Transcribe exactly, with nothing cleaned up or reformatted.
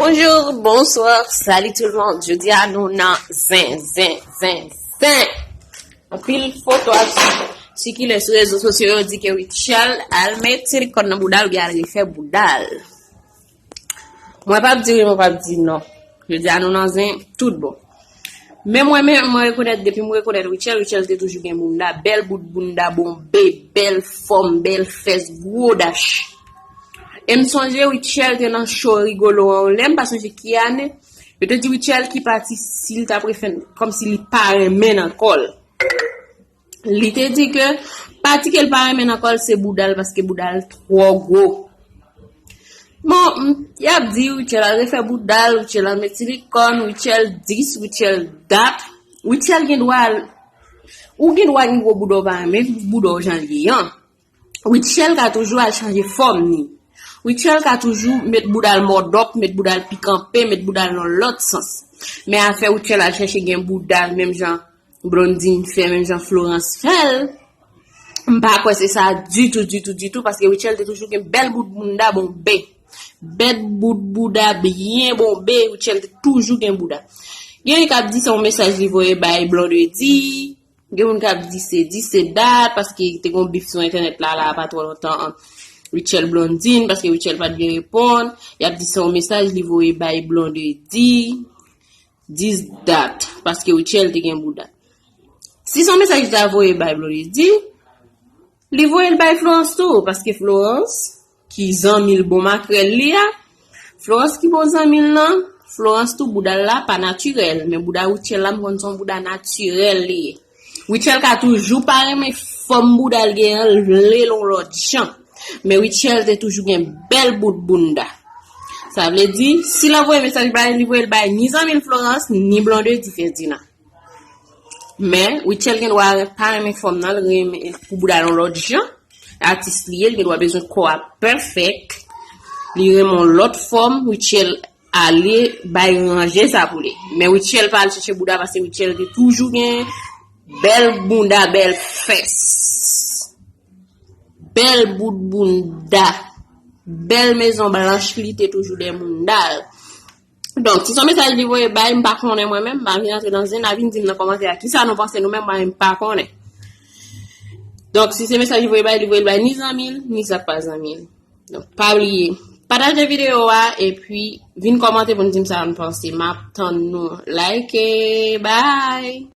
Bonjou, bonswa, sali tout le monde. Jodi a nou nan zen, zen, zen, zen. Anpil foto ap sikile sou rezo sosyo yo di ke Rutshelle al met silikòn nan bouda l oubyen al refè bouda l. Mwen p ap di wi, mwen p ap di non. Jodi a nou nan zen tout bon. Men mwen menm, mwen rekonèt, depi mwen rekonèt Rutshelle, Rutshelle te toujou gen bounda, bèl bout bounda bonbe, bèl fòm, bèl fès, gwo dach. E m sonje Rutshelle te nan show Rigolo an yon lè, m pa sonje ki ane. Yo te di Rutshelle ki pati si l t ap refè, kòmsi li pa renmen nan kò l. Li te di ke pati ke l pa renmen nan kò l se bouda l paske bouda l twò gwo. Bon, m- y ap di Rutshelle al refè bouda l, Rutshelle al met silikòn, Rutshelle this, Rutshelle that. Rutshelle gen dwa al, ou gen dwa gen gwo bouda w pa renmen bouda w jan l ye an. Rutshelle ka toujou al chanje fòm ni. Rutshelle ka toujou met bouda l mòdòp, met bouda l pikanpe, met bouda l nan lòt sans. Men afè Rutshelle al chèche gen bouda l menm jan Blondine fè, menm jan Florence fè l, m pa kwè se sa ditou, ditou, ditou, paske Rutshelle te toujou gen bèl bout bounda bonbe. Bèl bout bouda byen bonbe, Rutshelle te toujou gen bouda. Gen yon k ap di se yon mesaj li voye bay Blondedy. Gen moun k ap di se this, se that, paske te gon bif sou entènèt la, la, pa twò lontan, ant Rutshelle Blondine, paske Rutshelle pa t vle reponn. Y ap di se yon mesaj li voye bay Blondedy, this, that, paske Rutshelle te gen bouda. Si se yon mesaj li ta voye bay Blondedy, li voye l bay Florence tou, paske Florence, ki zanmi l bon makrèl li a, Florence ki bon zanmi l lan, Florence tou bouda l la pa natirèl, men bouda Rutshelle la m konn se yon bouda natirèl li ye. Rutshelle ka toujou pa renmen fòm bouda l gen an, l vle l yon lòt jan. Men Rutshelle te toujou gen bèl bout bounda. Sa vle di, si l ap voye mesaj bay, li voye l bay ni zanmi l Florence, ni Blondedy Ferdinand. Men, Rutshelle gen dwa pa renmen fòm nan, l renmen pou bouda l yon lòt jan. Atis li ye, li gen dwa bezwen kò a pèfèk. Li renmen yon lòt fòm, Rutshelle ale bay ranje sa pou li. Men Rutshelle pa al chèche bouda paske Rutshelle te toujou gen bèl bounda, bèl fès. Bèl bout bounda. Bèl mezon blanch li te toujou dèyè bounda l. Donk, si se yon mesaj li voye bay, m pa konnen mwen menm, m pa vin antre nan zen, n a vin di m nan kòmantè a kisa nou panse nou menm, mwen menm m pa konnen. Donk, si se mesaj li voye bay, li voye l bay ni zanmi l, ni sa k pa zanmi l. Donk, pa bliye, pataje videyo a, epi vin kòmante pou n di m sa nou panse. M ap tann nou. Like, bye!